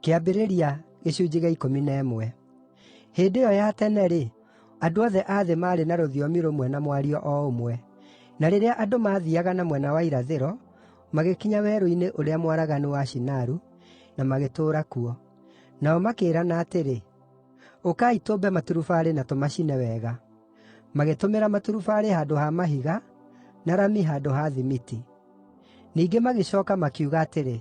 Kĩambĩrĩria 11. Hĩndĩ ĩyo ya tene-rĩ, andũ othe a thĩ maarĩ na rũthiomi rũmwe na mwario o ũmwe. Na rĩrĩa andũ maathiiaga na mwena wa irathĩro, magĩkinya werũ-inĩ ũrĩa mwaraganu wa Shinaru, na magĩtũũra kuo. Nao makĩĩrana atĩrĩ, “Ũkai tũmbe maturubarĩ na tũmacine wega.” Magĩtũmĩra maturubarĩ handũ ha mahiga, na rami handũ ha thimiti. Ningĩ magĩcooka makiuga atĩrĩ,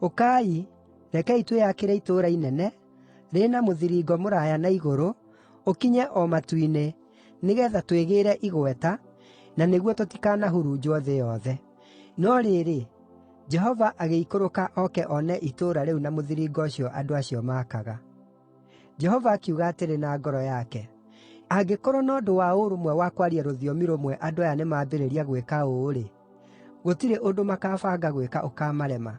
“Ũkai, rekei twĩyakĩre itũũra inene, rĩ na mũthiringo mũraaya na igũrũ, ũkinye o matu-inĩ, nĩgeetha twĩgĩĩre igweta, na nĩguo tũtikanahurunjwo thĩ yothe.” No rĩrĩ, Jehova agĩikũrũka oke one itũũra rĩu na mũthiringo ũcio andũ acio maakaga. Jehova akiuga atĩrĩ na ngoro yake, “Angĩkorwo na ũndũ wa ũrũmwe wa kwaria rũthiomi rũmwe andũ aya nĩmambĩrĩria gwĩka ũũ-rĩ, gũtirĩ ũndũ makabanga gwĩka ũkaamarema.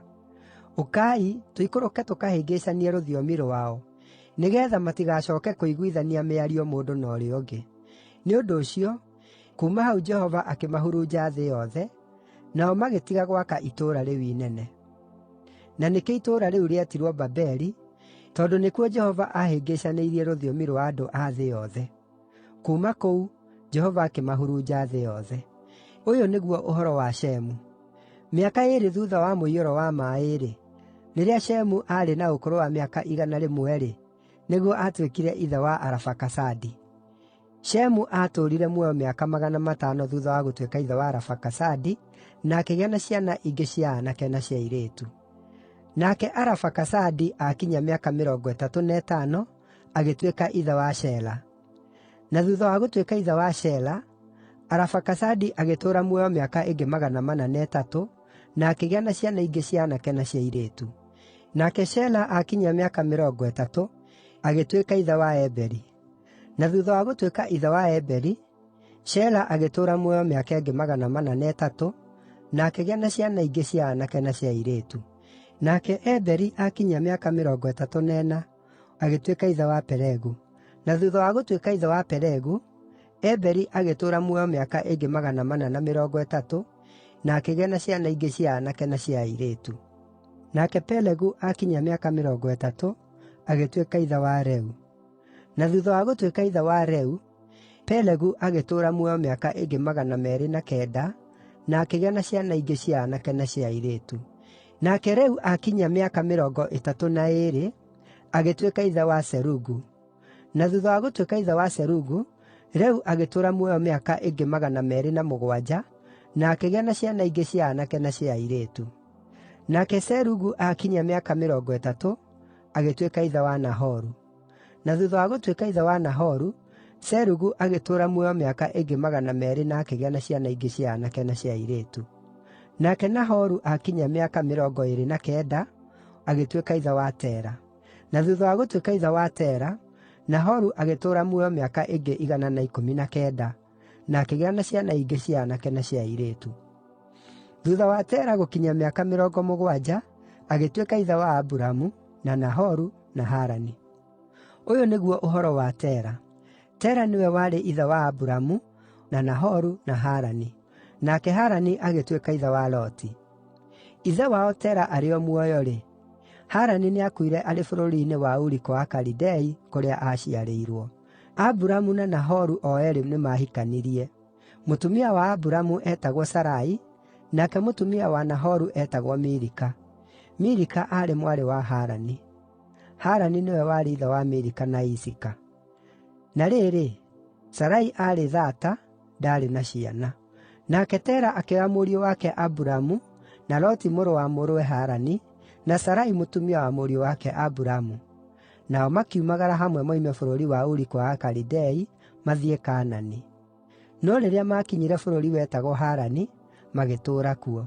Ũkai, tũikũrũke tũkahĩngĩcanie rũthiomi rwao, nĩgeetha matigacooke kũiguithania mĩario mũndũ na ũrĩa ũngĩ.” Nĩ ũndũ ũcio, kuuma hau Jehova akĩmahurunja thĩ yothe, nao magĩtiga gwaka itũũra rĩu inene. Na nĩkĩo itũũra rĩu rĩetirwo Babeli, tondũ nĩkuo Jehova aahĩngĩcanĩirie rũthiomi rwa andũ a thĩ yothe. Kuuma kũu, Jehova akĩmahurunja thĩ yothe. Ũyũ nĩguo ũhoro wa Shemu. Mĩaka ĩĩrĩ thuutha wa mũiyũro wa maaĩ-rĩ, rĩrĩa Shemu aarĩ na ũkũrũ wa mĩaka 100-rĩ, nĩguo aatuĩkire ithe wa Arafakasadi. Shemu aatũũrire muoyo mĩaka 500 thuutha wa gũtuĩka ithe wa Arafakasadi, na akĩgĩa na ciana ingĩ cia aanake na cia airĩtu. Nake Arafakasadi aakinyia mĩaka 35, agĩtuĩka ithe wa Shela. Na thuutha wa gũtuĩka ithe wa Shela, Arafakasadi agĩtũũra muoyo mĩaka ĩngĩ 403, na akĩgĩa na ciana ingĩ cia aanake na cia airĩtu. Nake Shela aakinyia mĩaka 30, agĩtuĩka ithe wa Eberi. Na thuutha wa gũtuĩka ithe wa Eberi, Shela agĩtũũra muoyo mĩaka ĩngĩ 403, na akĩgĩa na ciana ingĩ cia aanake na cia airĩtu. Nake Eberi aakinyia mĩaka 34, agĩtuĩka ithe wa Pelegu. Na thuutha wa gũtuĩka ithe wa Pelegu, Eberi agĩtũũra muoyo mĩaka ĩngĩ 430, na akĩgĩa na ciana ingĩ cia aanake na cia airĩtu. Nake Pelegu aakinyia mĩaka 30, agĩtuĩka ithe wa Reu. Na thuutha wa gũtuĩka ithe wa Reu, Pelegu agĩtũũra muoyo mĩaka ĩngĩ 209, na akĩgĩa na ciana ingĩ cia aanake na cia airĩtu. Nake Reu aakinyia mĩaka 32, agĩtuĩka ithe wa Serugu. Na thuutha wa gũtuĩka ithe wa Serugu, Reu agĩtũũra muoyo mĩaka ĩngĩ 207, na akĩgĩa na ciana ingĩ cia aanake na cia airĩtu. Nake Serugu aakinyia mĩaka 30, agĩtuĩka ithe wa Nahoru. Na thuutha wa gũtuĩka ithe wa Nahoru, Serugu agĩtũũra muoyo mĩaka ĩngĩ 200 na akĩgĩa na ciana ingĩ cia aanake na cia airĩtu. Nake Nahoru aakinyia mĩaka 29, agĩtuĩka ithe wa Tera. Na thuutha wa gũtuĩka ithe wa Tera, Nahoru agĩtũũra muoyo mĩaka ĩngĩ 119, na akĩgĩa na ciana ingĩ cia aanake na cia airĩtu. Thuutha wa Tera gũkinyia mĩaka 70, agĩtuĩka ithe wa Aburamu, na Nahoru, na Harani. Ũyũ nĩguo ũhoro wa Tera. Tera nĩwe warĩ ithe wa Aburamu, na Nahoru, na Harani. Nake Harani agĩtuĩka ithe wa Loti. Ithe wao Tera arĩ o muoyo-rĩ, Harani nĩakuire arĩ bũrũri-inĩ wa Uri kwa Akalidei, kũrĩa aaciarĩirwo. Aburamu na Nahoru o eerĩ nĩmahikanirie. Mũtumia wa Aburamu eetagwo Sarai, nake mũtumia wa Nahoru eetagwo Milika. Milika aarĩ mwarĩ wa Harani. Harani nĩwe warĩ ithe wa Milika na Isika. Na rĩrĩ, Sarai aarĩ thaata, ndaarĩ na ciana. Nake Tera akĩoya mũriũ wake Aburamu, na Loti mũrũ wa mũrũwe Harani, na Sarai mũtumia wa mũriũ wake Aburamu. Nao makiumagara hamwe moime bũrũri wa Uri kwa Akalidei, mathiĩ Kaanani. No rĩrĩa maakinyire bũrũri wetagwo Harani, magĩtũũra kuo.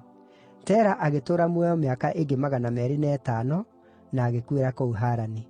Tera agĩtũũra muoyo mĩaka ĩngĩ 205, na agĩkuĩra kũu Harani.